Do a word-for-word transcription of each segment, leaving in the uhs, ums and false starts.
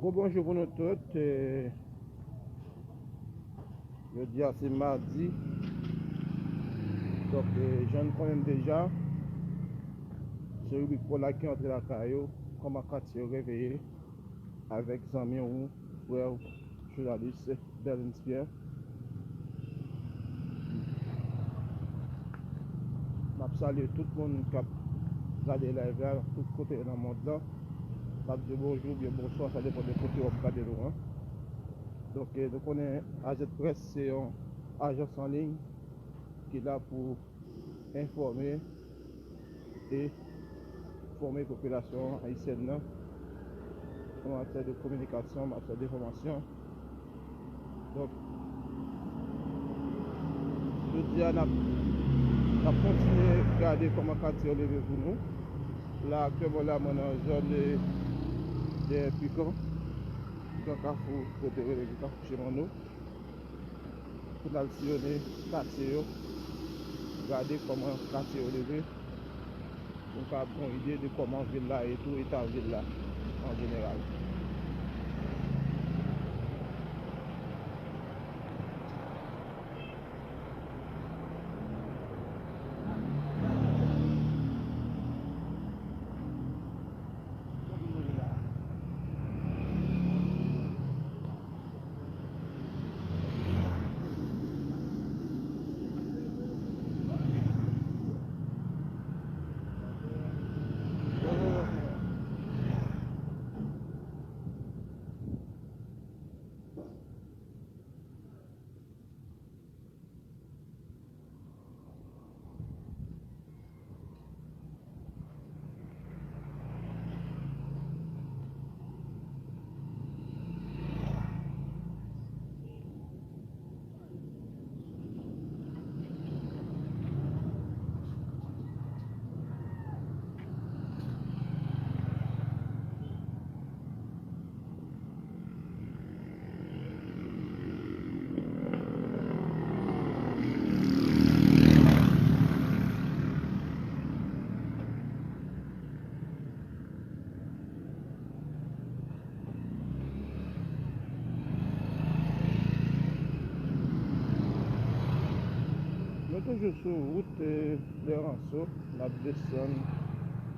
Gwo bonjou pou nou tout. Eh, jodi a se madi. Donk, eh, jan n konnen l deja, se ribrik pa w la ki antre lakay ou, kòman katye yo reveye, avèk zanmi w, frè w, jounalis Berlens Pierre. M ap salye tout moun k ap gade live la, tout kote nan mond lan. M ap di bonjou oubyen bonswa, sa depann de kote w ap gade nou an. Donk, eh, nou konnen A Z Press se yon ajans an liy ki la pou enfòme e fòme popilasyon ayisyèn nan an matyè de kominikasyon, an matyè de enfòmasyon. Donk, jodi a, n ap, n ap kontinye gade kòman katye yo leve pou nou. La, aktyèlman, la, mwen nan zòn de, de Pikan, Pikan Kafou, kote yo rele Kafou Chemano, pou n al siyonnen katye yo, gade kòman katye yo leve, pou n ka gen yon ide de kòman vil la ye tou, eta vil la an jeneral. Nou toujou sou wout, eh, Lè Ranso, n ap desann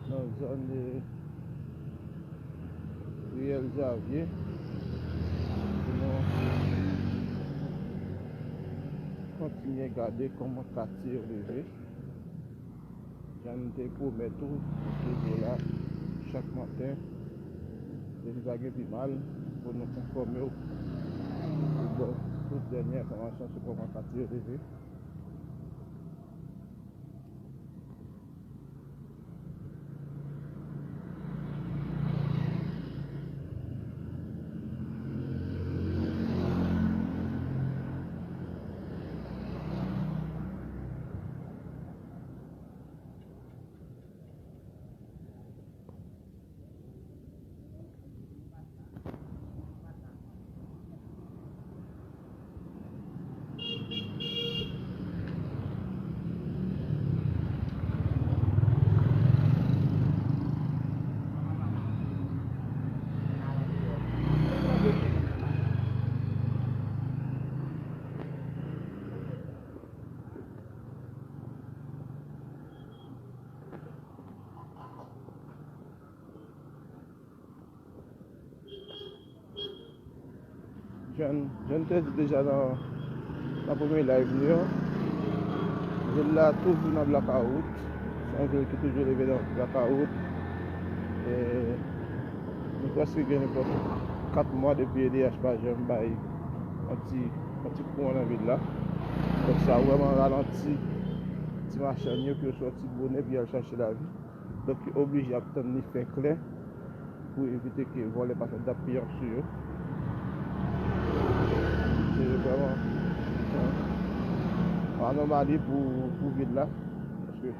nan zòn, eh, Riyèl Javye, pou nou kontinye gade kòman katye yo leve. Jan n te pwomèt ou, nou toujou la chak maten. Depi pa gen pi mal, pou nou enfòme w, pou ba w tout dènye enfòmasyon sou kòman katye yo leve. Jan, jan n te di deja nan, nan premye live nou yo, vil la toujou nan blakawout. Se yon vil ki toujou leve nan blakawout. E nou prèske gen nenpòt kat mwa depi E D H pa janm bay yon ti, yon ti kouran nan vil la. Donk, sa vrèman ralanti ti machann yo ki yo sòti bonè pou y al chache lavi. Donk, yo oblije ap tann li fè klè pou evite ke vòlè pa fè dap piyanp sou yo. Se vrèman yon anòmali pou, pou vil la, paske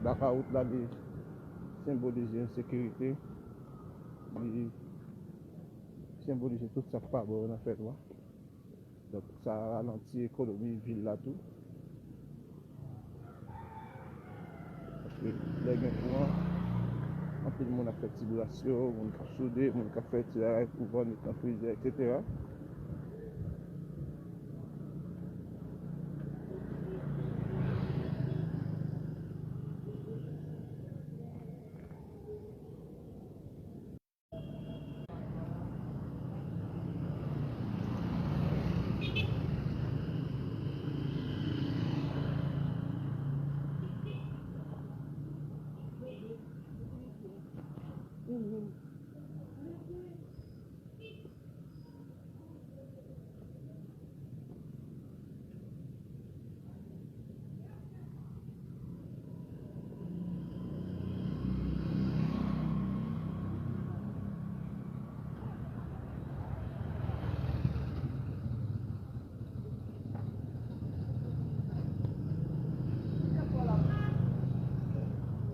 blakawout la, li senbolize ensekirite, li senbolize tout sa k pa bon nan fè nwa. Donk, sa ralanti ekonomi vil la tou. Paske lè gen kouran, Anpil moun ap fè ti bras yo, moun k ap soude, moun k ap fè ti bagay pou vann, met nan frizè, etsetera.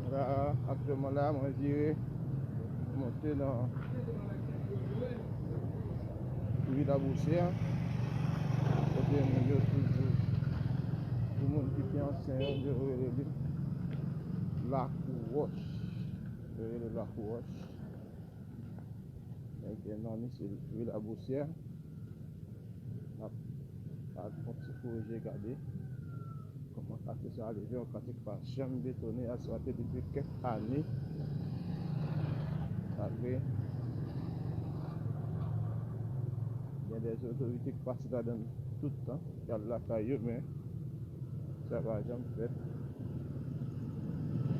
La, aktyèlman la, mwen vire monte nan Ri Labousyè, kote moun yo toujou, pou moun ki pi ansyen an, yo rele li Lakou Wòch. Yo rele Lakou Wòch. Ebyen, non, li se Ri Labousyè. N ap al fè yon ti korije, gade kòman katye sa a leve, yon katye ki pa janm betone, asfalte depi kèk ane. Malgre gen de otorite ki pase ladan l tout tan, y al lakay yo, men sa pa janm fèt.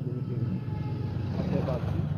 Yo rete atè bati.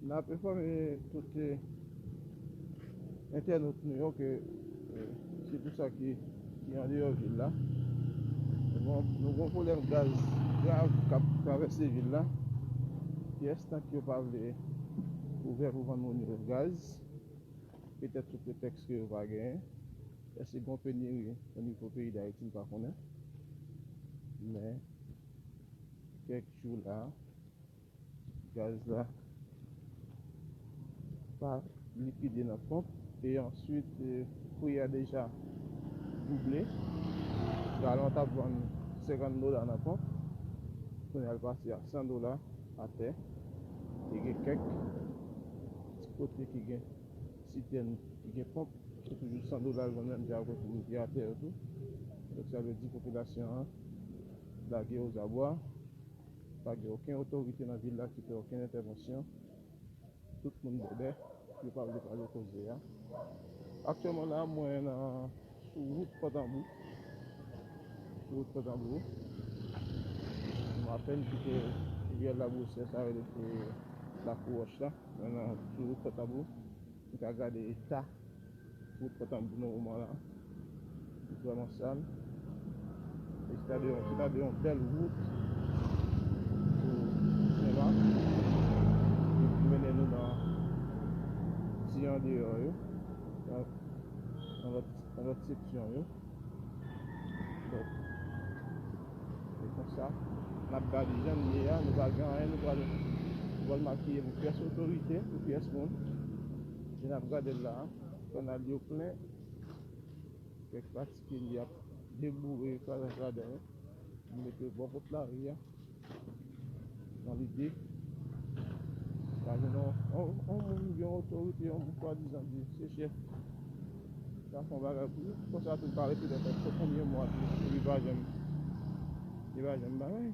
N ap enfòme tout, eh, entènot nou yo ke, eh, sitou sa ki, ki andeyò vil la, nou gon, nou gon pwoblèm gaz grav k ap travèse vil la. Pyès tank yo pa vle ouvè pou vann moun yo gaz, petèt sou pretèks ke yo pa genyen. Èske gon peniri o nivo peyi Dayiti, m pa konnen. Men, kèk jou la, gaz la pa likide nan ponp. E answit, eh, pri a deja double. Galon t ap vann senkant dola nan ponp. Kounye a l pase a san dola atè. E gen kèk ti kote ki gen sitèn ki gen ponp, se toujou san dola l vann menm jan avèk moun ki atè yo tou. Donk, sa vle di popilasyon an lage aux abois. Pa gen okenn otorite nan vil la ki fè okenn entèvansyon. Tout moun bèbè, yo pa vle pale koze a. Aktyèlman la, mwen nan, sou wout Pòtanbou. Sou wout Pòtanbou. M apèn kite rivyè Labosè, sa rele, se Lakou Wòch la. Mwen nan, sou wout Pòtanbou. M ka gade eta wout Pòtanbou nan moman la. Li vrèman sal. E se ta de yon, se ta de yon bèl wout pou Senmak. Li mennen nou nan ti andeyò yo. Nan, nan lòt, nan lòt seksyon yo. Donk, se konsa, n ap gade jan l ye a, nou pa gen anyen, nou pral, nou pral makiye pou pyès otorite, pou pyès moun. E n ap gade l la, kanal yo plen, kèk pati ke li ap deboure, kraze ladan yo. Nou mete bò kot lari a. Nan lide, pa gen yon, yon, yon moun gen otorite, yon moun swadizan di se chèf. Sa fè yon bagay pou yo. Konsa tou, l pa rete nan tèt yo konbyen mwa tou, epi pa janm, li pa janm bagay.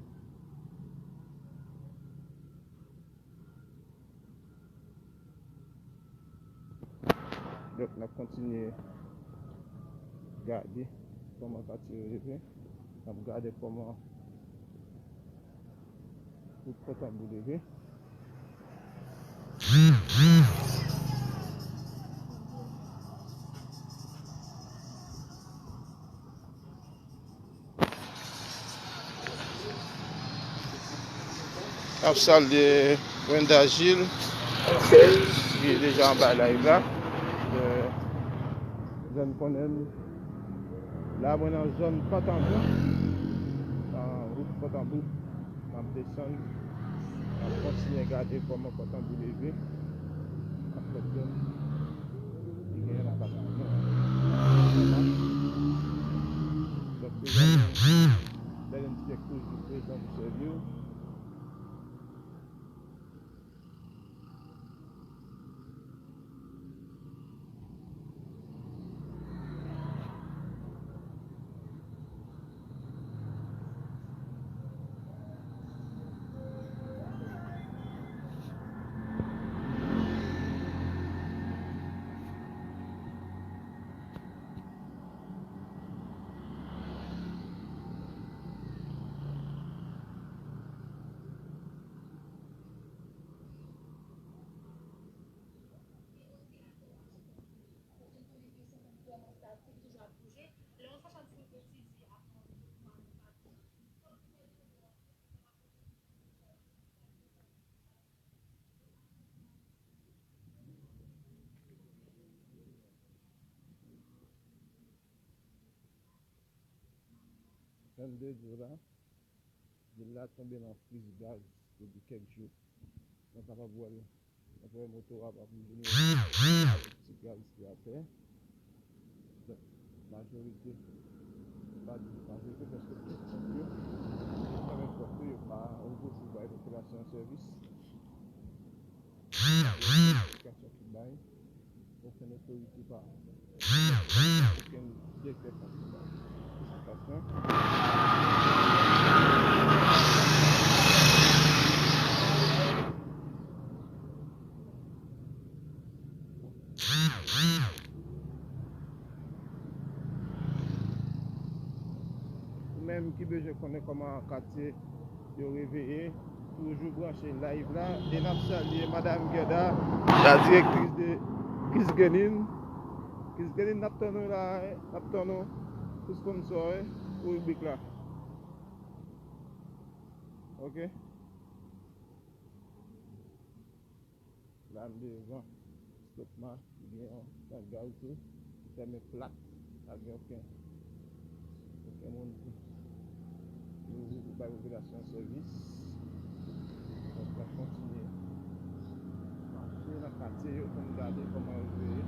Donk, n ap kontinye gade kòman katye yo leve. N ap gade kòman wout Pòtanbou leve. N ap salye Brenda Gilles, ki deja anba live la. Euh, zòn konnen m. La, mwen nan zòn Pòtanbou. Nan wout Pòtanbou. N ap desann. N ap kontinye gade kòman Pòtanbou leve. N ap fè zòn. Li genyen nan Pòtanbou. Donk, se zòn Bèlen Styek toujou prezan pou sèvi w. Jan m te di w la, vil la tonbe nan kriz gaz depi kèk jou. Nou kapab wè l, nou wè moto a pa bouje, nou wè ti gaz ki atè. Donk, majorite, pa di majorite, prèske tout ponp yo, fèmen ponp yo, yo pa repoze bay popilasyon an sèvis. Eksplikasyon ki bay, okenn otorite pa, okenn direktè pa bay eksplikasyon. Ou menm ki bezwen konnen kòman katye yo reveye, toujou branche live la. E n ap salye Madam Gerda, la directrice de Kisgenin. Kisgenin, n ap tann ou la, n ap tann ou pou sponsor, eh, pou ribrik la. Ok. La m devan Stokma, li gen yon tank gaz tou, li fèmen plat, pa gen okenn, okenn moun ki, ki Pou bay popilasyon an sèvis. Donk, n ap kontinye mache nan katye yo pou n gade kòman yo ye.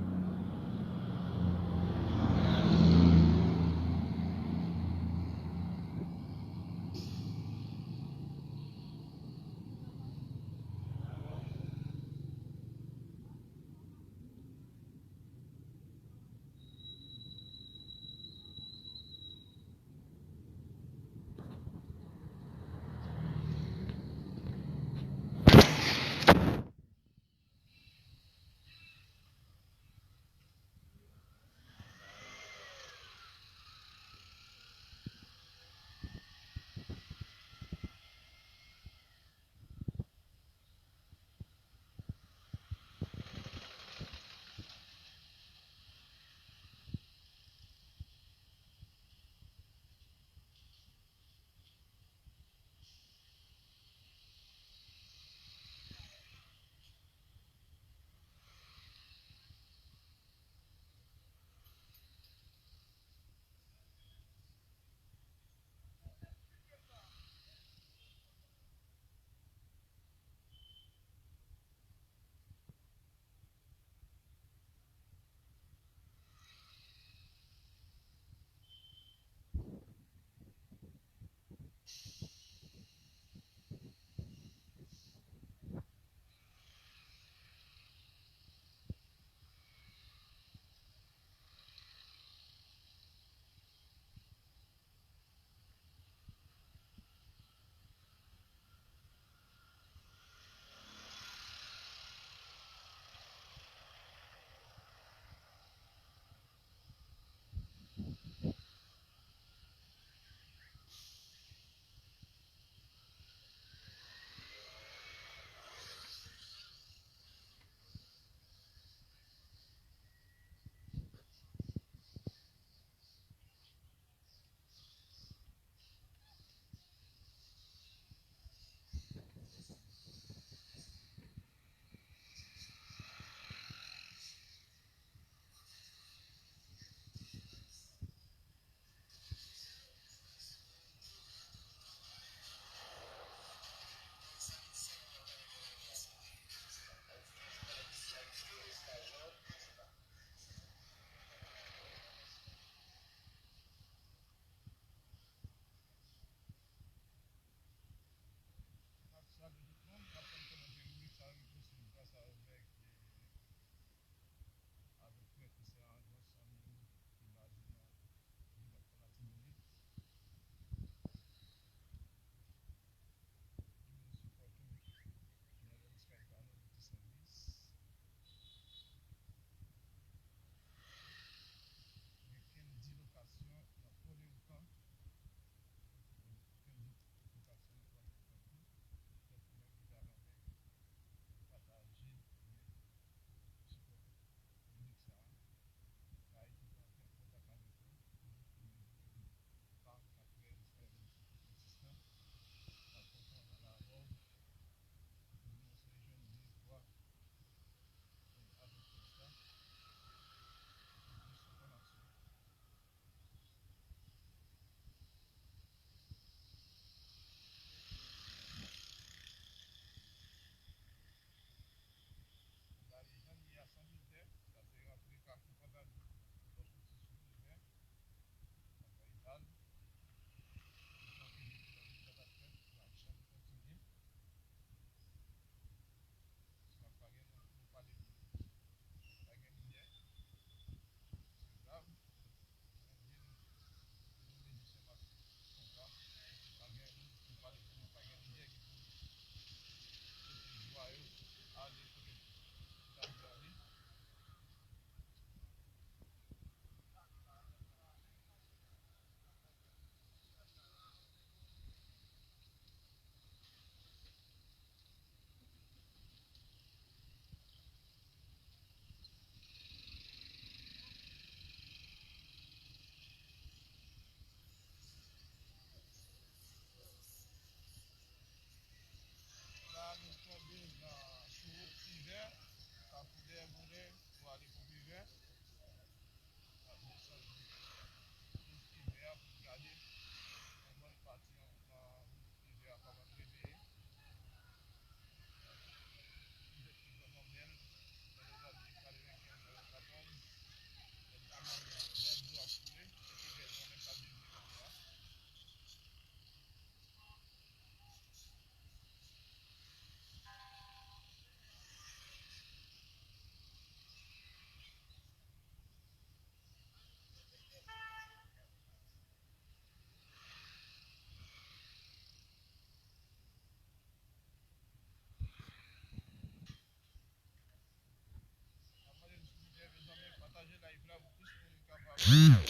N ap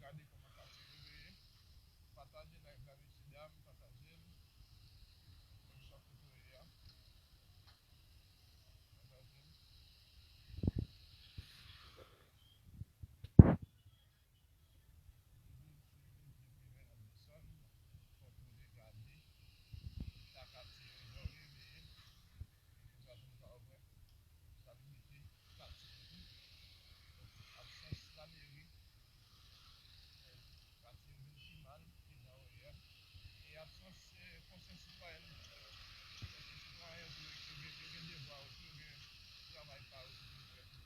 gade kòman katye yo ye. Pataje live la, mesye dam, pataje l. Menm jan kote w ye a. Pataje l. Sa li mete katye yo tou. Absans lameri, katye yo vin pi mal ke jan yo ye a. E absans, eh, konsyans sitwayèn, eh, konsyans sitwayen tou, yo gen, yo gen devwa yo tou, yo gen travay pa yo tou pou yo fè tou.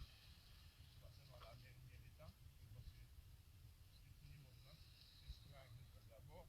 Se pa sèlman lameri, gen leta, yo panse se pou minimòm nan, se sitwayen yo fè dabò.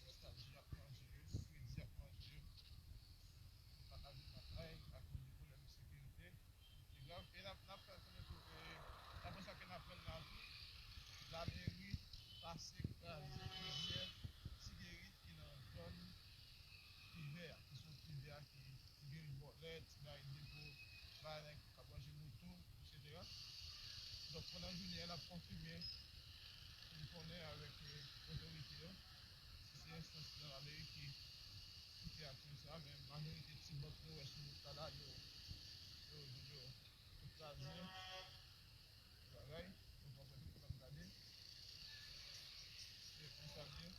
Nòstalji ap manje yo, kredi ap manje yo. Yo pa ka vin lakay akoz de pwoblèm sekirite. E n ap, e n ap, n ap fè konnen tou, e, daprè sa ke n aprann la tou, lameri pase kraze plizyè ti gerit ki nan zòn Privè a, ki se yon Privè a ki ti gerit bòlèt, ti bay depo, bay nèg k ap ranje moto, etsetera. Donk, pandan jounen an, n ap konfime pou n konnen avèk, eh, otorite yo si se enstans nan lameri ki, ki fè aksyon sa a, men majorite ti bank nou wè sou wout la la, yo, yo, yo, yo kraze. Bagay, nou pa konn ki pral gade. Se konsa l ye.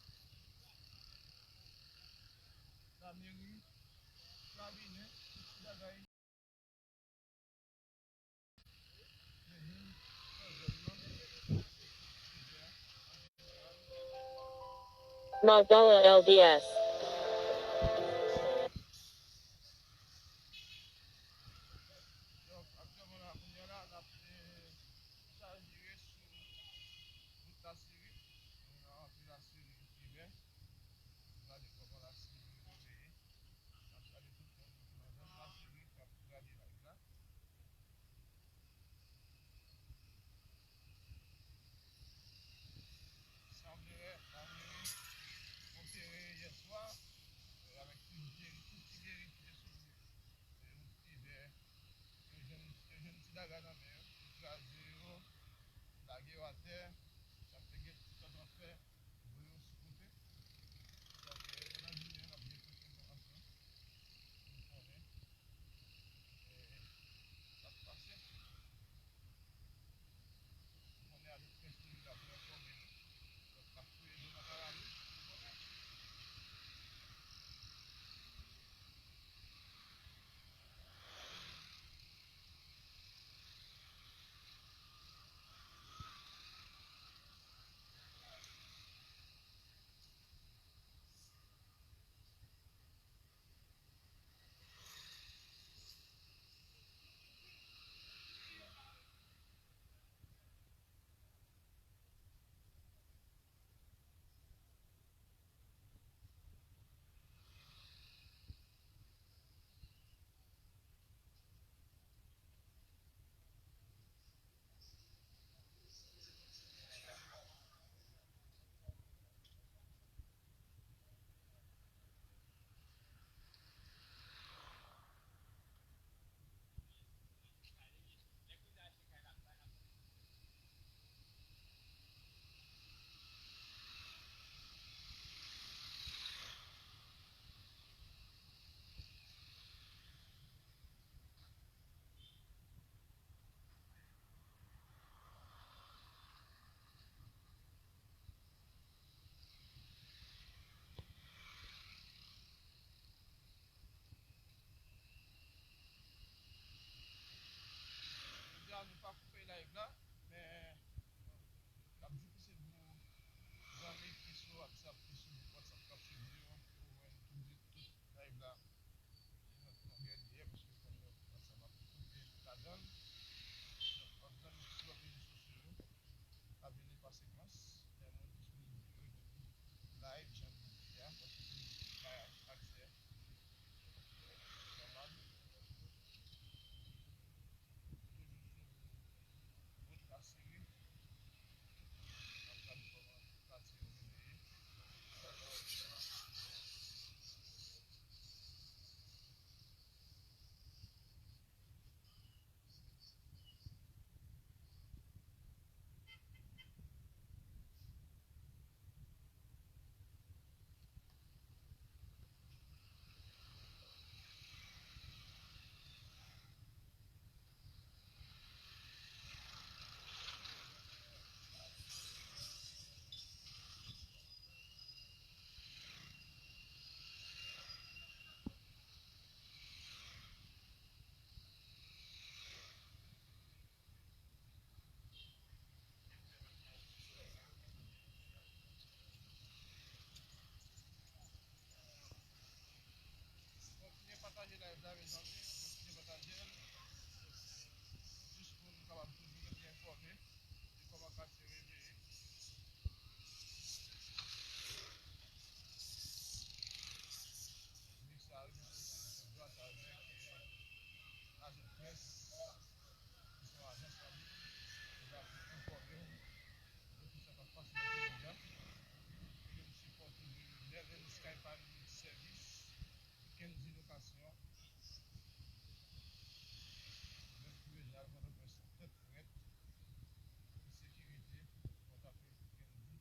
Lameri, kabinè, tout ti bagay. Magdala L D S. Donk, aktyèlman la, kounye a la, n ap, eh, chavire sou wout Lasiri. Nou nan antre Lasiri Privè. Gade kòman Lasiri reveye. N ap salye tout moun ki nan zòn Lasiri k ap gade live la. Sanble lameri opere yè swa. Kendy Location. Nèf rue Jean Alphonse Robinson, tèt frèt. Pou sekirite, pòt apre Kendy.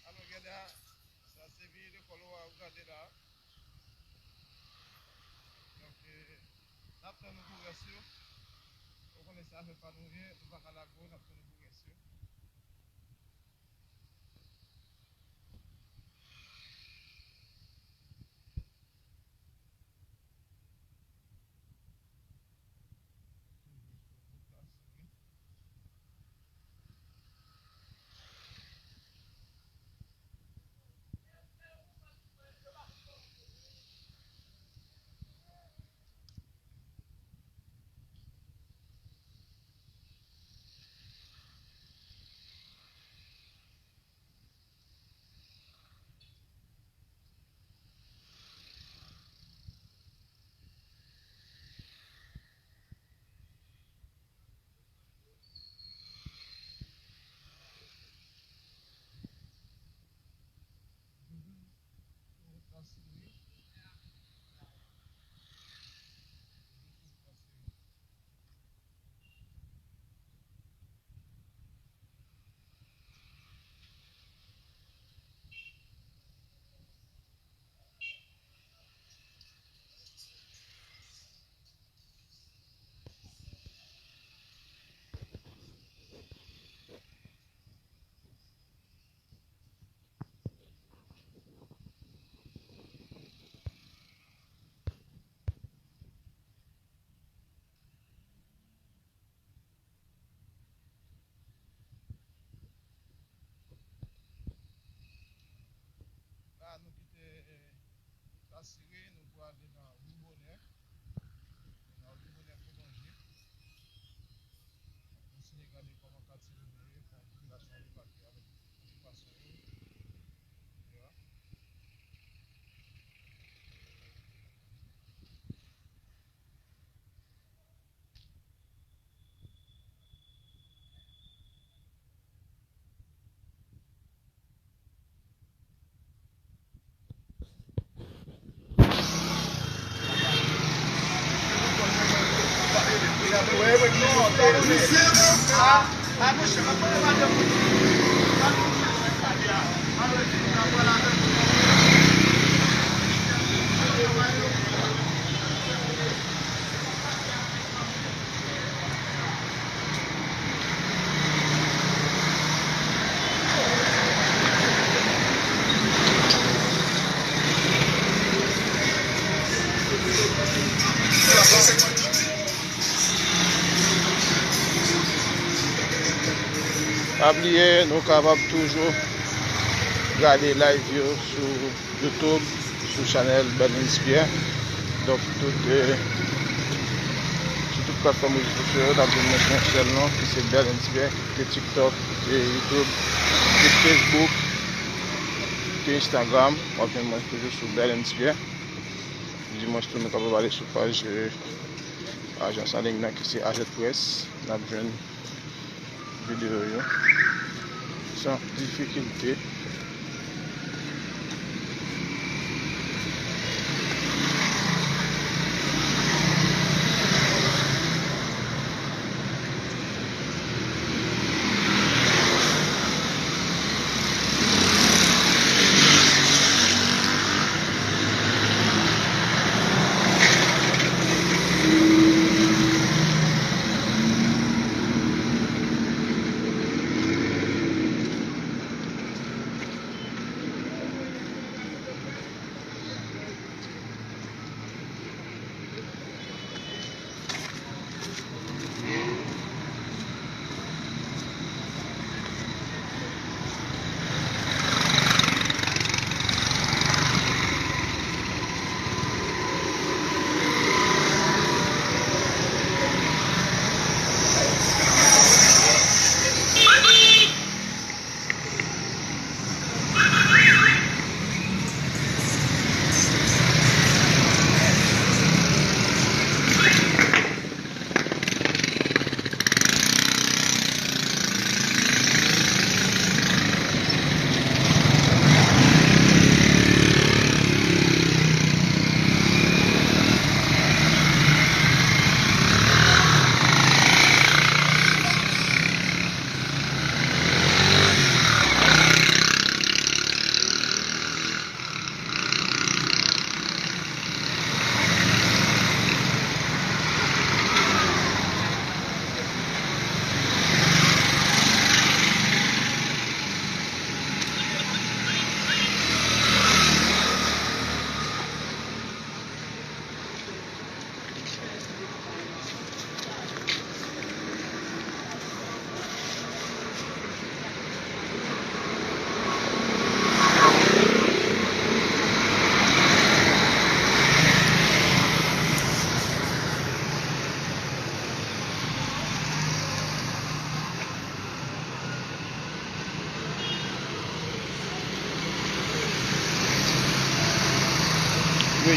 Alò, gade a, sa se vye lekòl ou a, ou gade la. Donk, eh, n ap tann nou pou rès yo. Ou konnen se afè pa nou ye, nou pa ka lage w, n ap tann nou pou rès yo. La, nou kite, eh, Kasiri, nou prale nan Ri Bonè. Nan Ri Bonè pwolonje. N ap kontinye gade kòman katye yo ye, kòman popilasyon an debake avèk okipasyon yo. Yo. Pa bliye, nou kapab toujou gade live yo sou YouTube, sou chanèl Berlens Pierre. Donk, tout, eh, sou tout platfòm rezo sosyo yo, n ap jwenn mwen sou yon sèl non, ki se Berlens Pierre, kit se TikTok, kit se YouTube, kit se Facebook, kit se Instagram, w ap jwenn mwen toujou sou Berlens Pierre. Dimanch tou, nou kapab ale sou paj, eh, ajans an liy nan, ki se Ajet Press. N ap jwenn videyo yo san difikilte.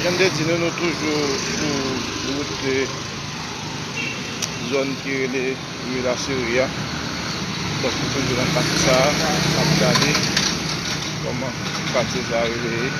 Jan m te di nou, nou toujou sou wout, eh, zòn ki rele Rue Laserie a. Donk, nou toujou nan katye sa a, n ap gade kòman katye sa a rele ye.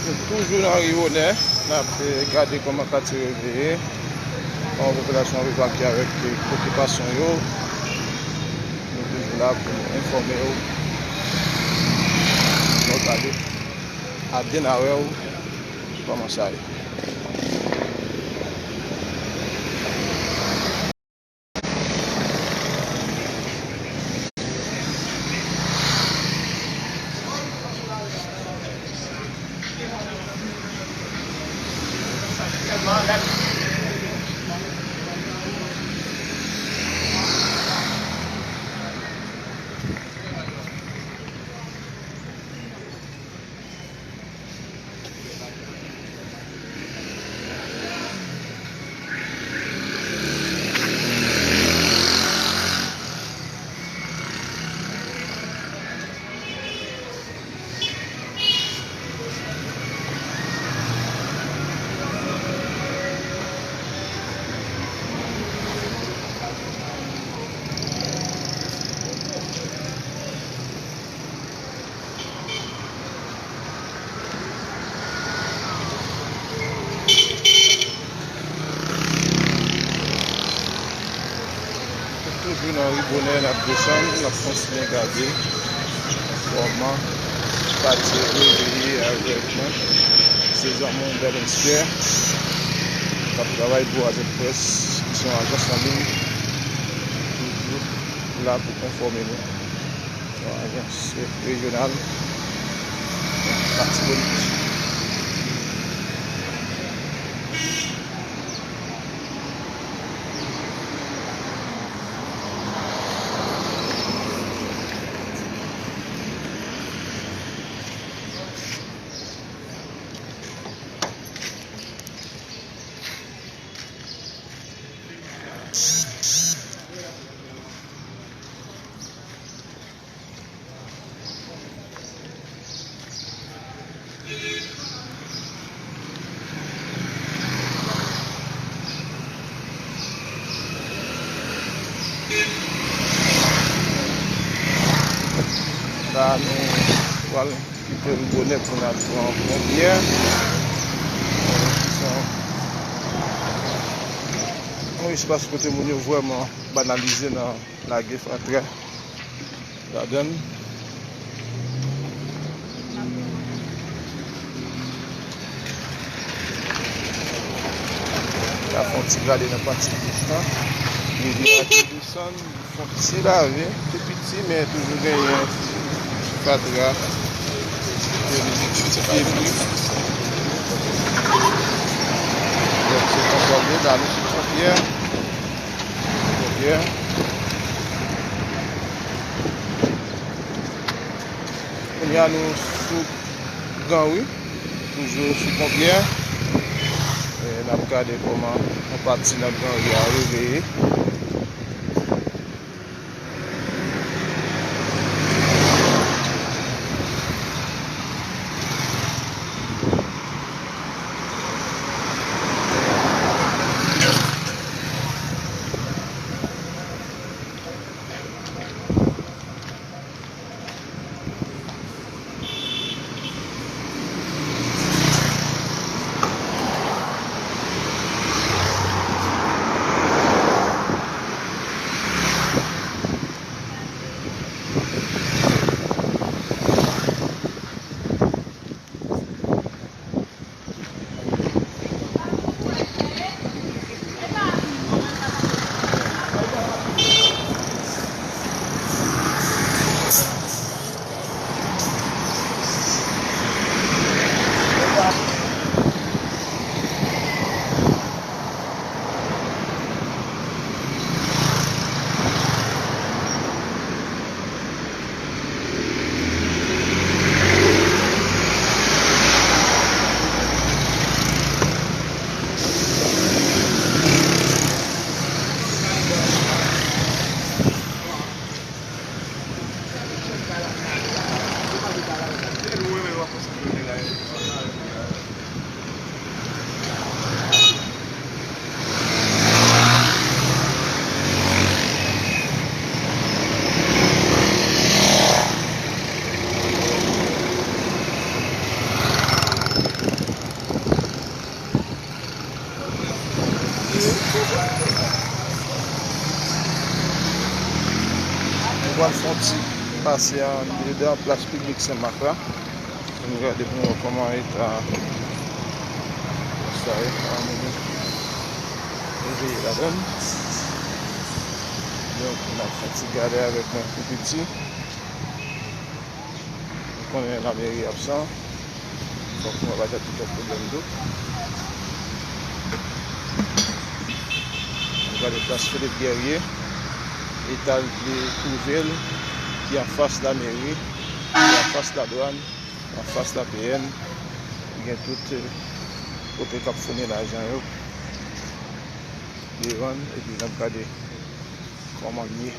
Nou toujou nan ri Onè, n ap, eh, gade kòman katye reveye, kòman popilasyon an viv avèk, eh, okipasyon yo. Nou toujou la pou nou enfòme w. Nou gade. Aden avè w kòman sa ye. Nou toujou nan ri Bonè, n ap desann, n ap kontinye gade kòman katye reveye avèk nou. Se zanmi w Bèlens Pyè k ap travay pou Azèk Près, ki se yon ajans an liy, toujou la pou enfòme nou. Yon ajans rejyonal, Latibonit. Pral kite l bonè pou n al pran ponpyè. Se yon, yon espas kote moun yo vrèman banalize nan lage fatra ladan l. N a fè yon ti gade nan pati gòch lan. Rivyè a te desann, fè yon ti lave, tou piti, men toujou genyen fatra, ti debri. Donk, se konsa l ye, la, nou sou Fwontyè. Fwontyè. Kounye a, nou sou Granri, toujou sou Fwontyè. E n ap gade kòman yon pati nan Granri a reveye. Nou pral fè yon ti pase anndan plas piblik Senmak la. Pou nou gade pou nou wè kòman eta sa ye. An nou reveye ladan l. Donk, n ap fè ti gade avèk mwen pi piti. Nou konnen lameri absan. Fòk nou pa t ap gen twòp pwoblèm tou. Nou gade plas Philippe Guerrier. Eta l te twouve l, ki anfas lameri, ki anfas ladwàn, anfas la P N, gen tout, eh, kote k ap founen lajan yo devan l, epi n ap gade kòman l ye.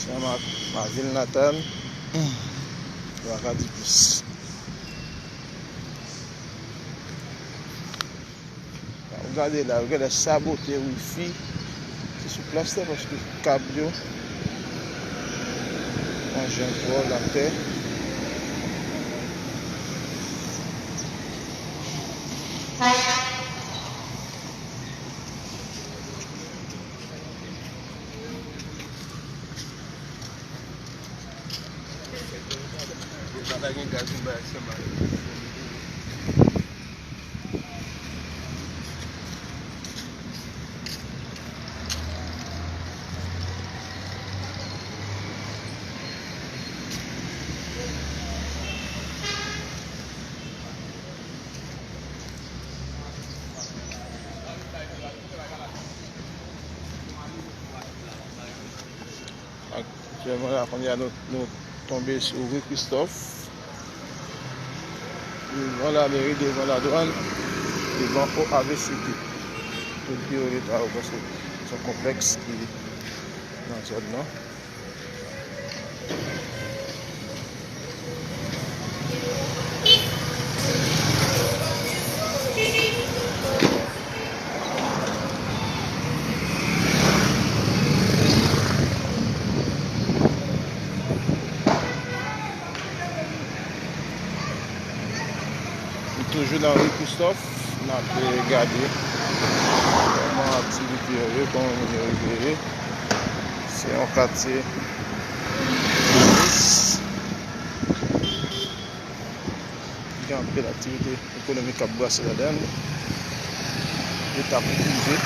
Sa ma, ma vil natal, m pa ka di plis. Gade la, yo genlè sabote wifi ki sou plas la, paske kab yo manje ankò latè. Yo pa ta gen gaz, nou bay ansanm ak Aktyèlman la, kounye a nou, nou tonbe sou ri Kristòf, devan lameri, devan ladwàn, devan O A V C T. Tout biwo leta yo, paske se yon konplèks ki nan zòn nan. Toujou nan ri Kristòf, n ap, eh, gade kòman aktivite yo ye, kòman moun yo rive ye. Se yon katye touris. Gen anpil aktivite ekonomik k ap brase ladan l. Leta prive.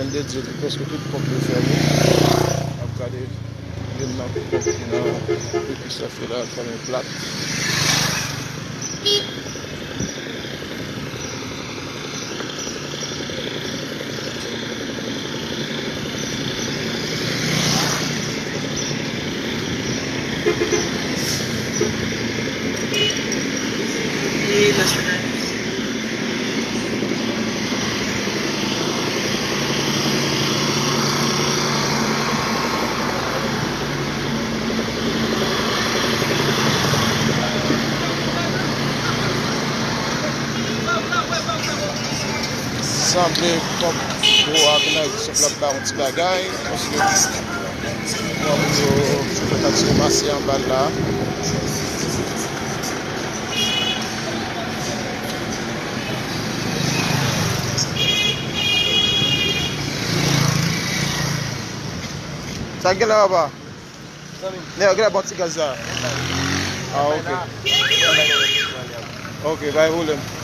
Byen de Dye, prèske tout ponp yo fèmen. N ap gade youn nan ponp ki nan Ri Kristòf yo la, fèmen plat. Sanble kòm gwo a ki nan Ri Kristòf la ap ba yon ti bagay, paske moun yo fè kantite mase anba l la. Sa gen la, papa? Nèg la, bon ti gaz la. Ah, ok. Ok, pa gen pwoblèm.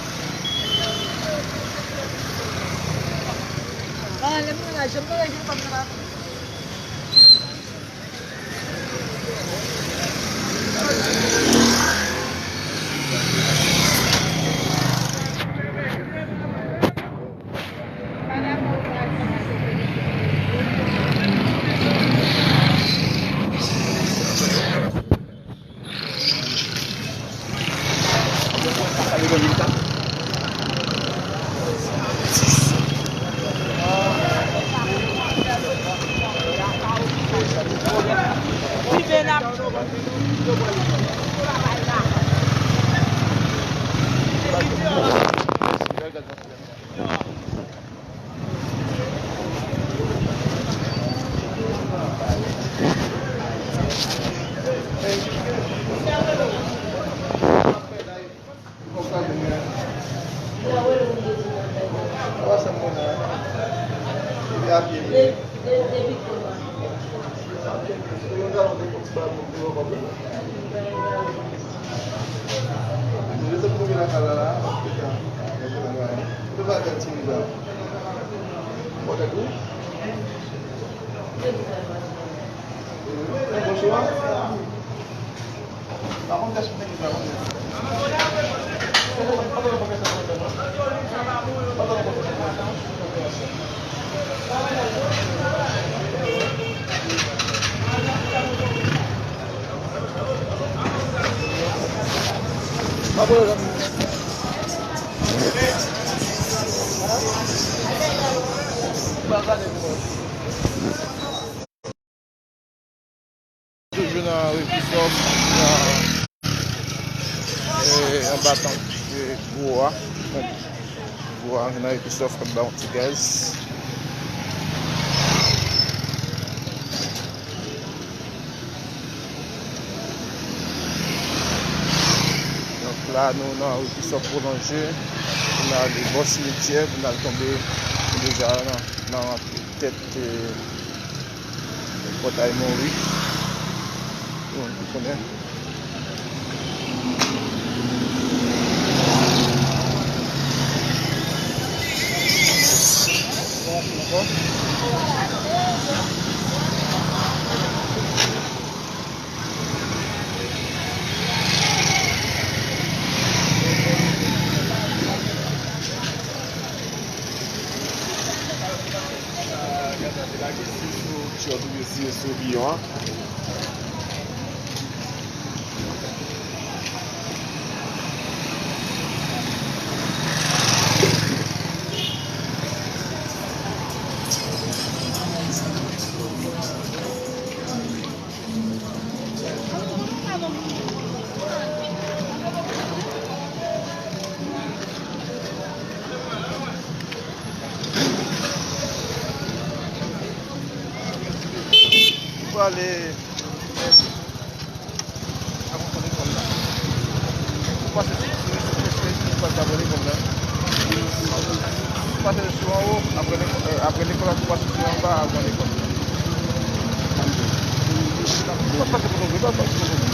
Toujou nan ri Kristòf, nan, eh, anba tank, eh, gwo a. Tank gwo a, nan ri Kristòf k ap ba yon ti gaz. Donk la, nou nan ri Kristòf pwolonje, pou n ale bò simityè, pou n al tonbe, nou deja nan, nan rantre tèt, eh, Pòtay Mori. Pou moun ki konnen. Gade, lage sou, sou tchòt oubyen sou, sou biyon an. Ou prale avan lekòl la. Ou pase sou, sou, sou, sou, sou, ou pase avan lekòl la. Ou pase sou anwo, apre lekòl, eh, apre lekòl la, ou pase sou anba avan lekòl la. Ou pa pase kote w vle, pa pase kote w vle.